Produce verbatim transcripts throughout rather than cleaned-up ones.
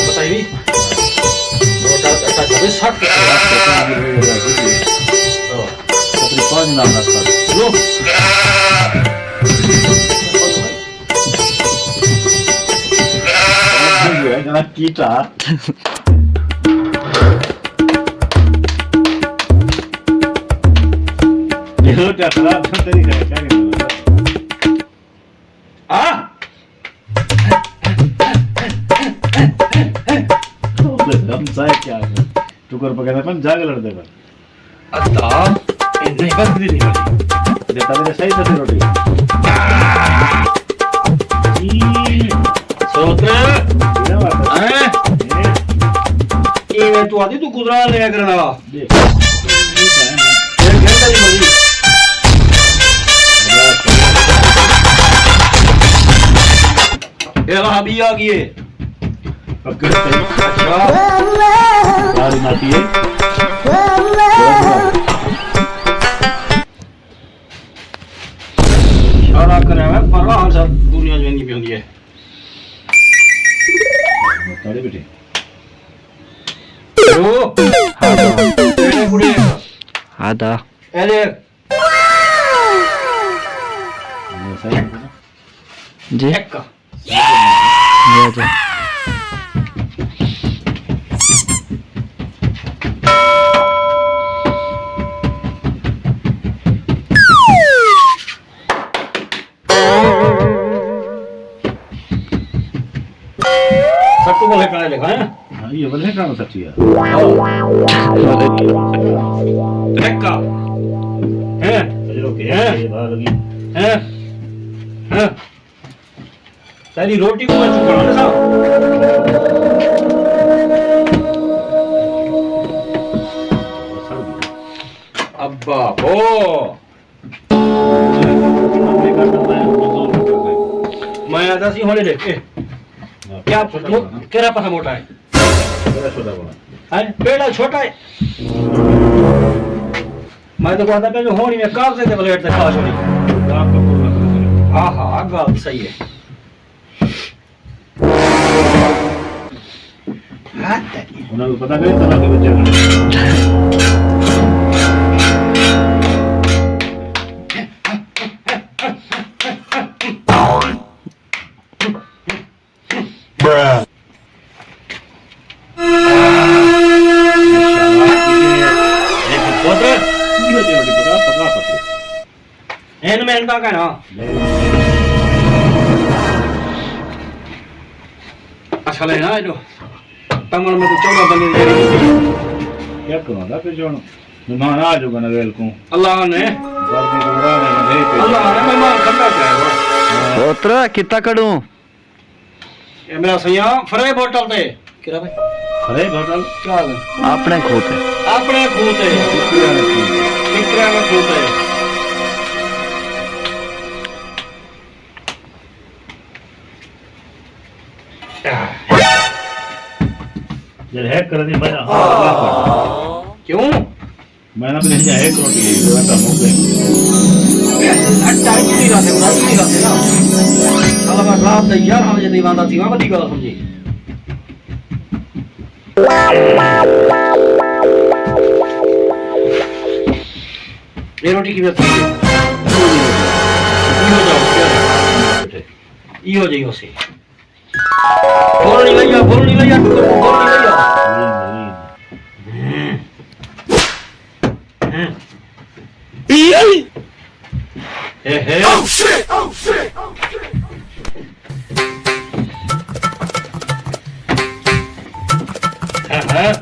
بتائی بھی۔ روٹا اٹا جاوے سٹ کے۔ اپنی پاج نال رکھ۔ لو۔ جنا کیتا۔ یہ تو خراب تھا، تیری خراب کیا کرنا؟ آ؟ ہمسائے کیا ہے؟ ٹکر پکڑے پن، جاگ لڑدے پن۔ ادا، اے نہیں بس دی نہیں بنی۔ جے تاں میرے صحیح سے روٹی۔ جی۔ سوترا۔ کیا بات ہے؟ ہیں؟ ہیں؟ ایویں تو آدھی تو گزران لیا کرنا۔ اے واہ، ابھی آ گئے۔ اچھا۔ ساری ماتی ہے۔ اشارہ کرے ہوئے، پر حال سب دنیا جو نہیں پہ ہوندی ہے۔ تاڑے بیٹے۔ ہیلو۔ ہاں۔ اے کڑے۔ ہاں دا۔ اے دے۔ جی۔ ایک۔ جی، جی۔ سب کو بولے کھانے لکھا ہے؟ ہاں، یہ بولے کھانا سچی ہے۔ ٹھیک کا۔ ہیں؟ ہیں؟ ہیں؟ ہیں؟ تیری روٹی کو میں چکا نا صاحب۔ ابا ہو۔ میں آتا سی ہونے دیکھ کے۔ کیا چھوٹا مو-، بنا۔ کیڑا پاسا موٹا ہے؟ بڑا چھوٹا بنا۔ ہیں؟ پیڑا چھوٹا ہے۔ میں تو کہتا پیا جو ہونی میں قبضے تے پلیٹ تے کھا چھوڑی۔ ہاں، ہاں، گل صحیح ہے۔ ہاں، تیری۔ انہاں کوں پتہ نہیں تھا کہ بچے کھڑے۔ این میں اندا کہنا۔ اچھا، لینا ہے جو۔ تمن میں تو چودہ بندے دے۔ کیا کروں گا پھر جو مہمان آ جو گنا ویل کو۔ اللہ نے۔ گھر میں گزرا ہے، نہ بھیج دے۔ اللہ نے مہمان کھندا کیا ہے وہ؟ ہاں۔ پوترا، کتا کڈوں؟ اے میرا سیاں، فریب ہوٹل تے۔ کیڑا بھائی؟ فریب ہوٹل؟ کیا حال ہے؟ اپنے کھوہ تے۔ اپنے کھوہ تے۔ ٹکرے میں کھوہ تے۔ ٹکرے میں کھوہ تے۔ جب ہیک کر دی میں۔ کیوں؟ میں نہ بلے جائے کروٹی، میں تو مو گئے۔ اٹا اٹلی رہتے، اٹلی رہتے نا۔ سالا میں رات دے یارہ بجے دی واندا سی، واندا دی گل سمجھی۔ یہ روٹی کی بات ہے؟ ایہو جاؤ، کیا ہے؟ ایہو جائی ہو سی۔ بولنی لئی آ، بولنی لئی آ، ٹکر کو بولنی لئی آ۔ اے ہے۔ Oh shit! Oh shit! Oh shit! ہاں، ہاں۔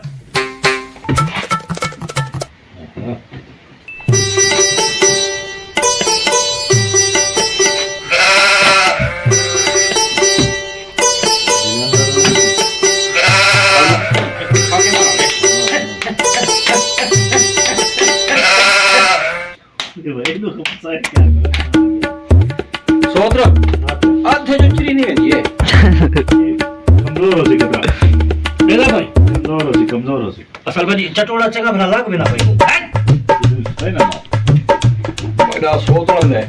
سوتر، ادھے جو چری نہیں ویندی ہے۔ کمزور ہو سی کپڑا۔ میرا بھائی۔ کمزور ہو سی، کمزور ہو سی۔ اصل میں جی چٹوڑا چنگا بھلا لگ بھی نہ پئی۔ وݙا سوتڑا لے۔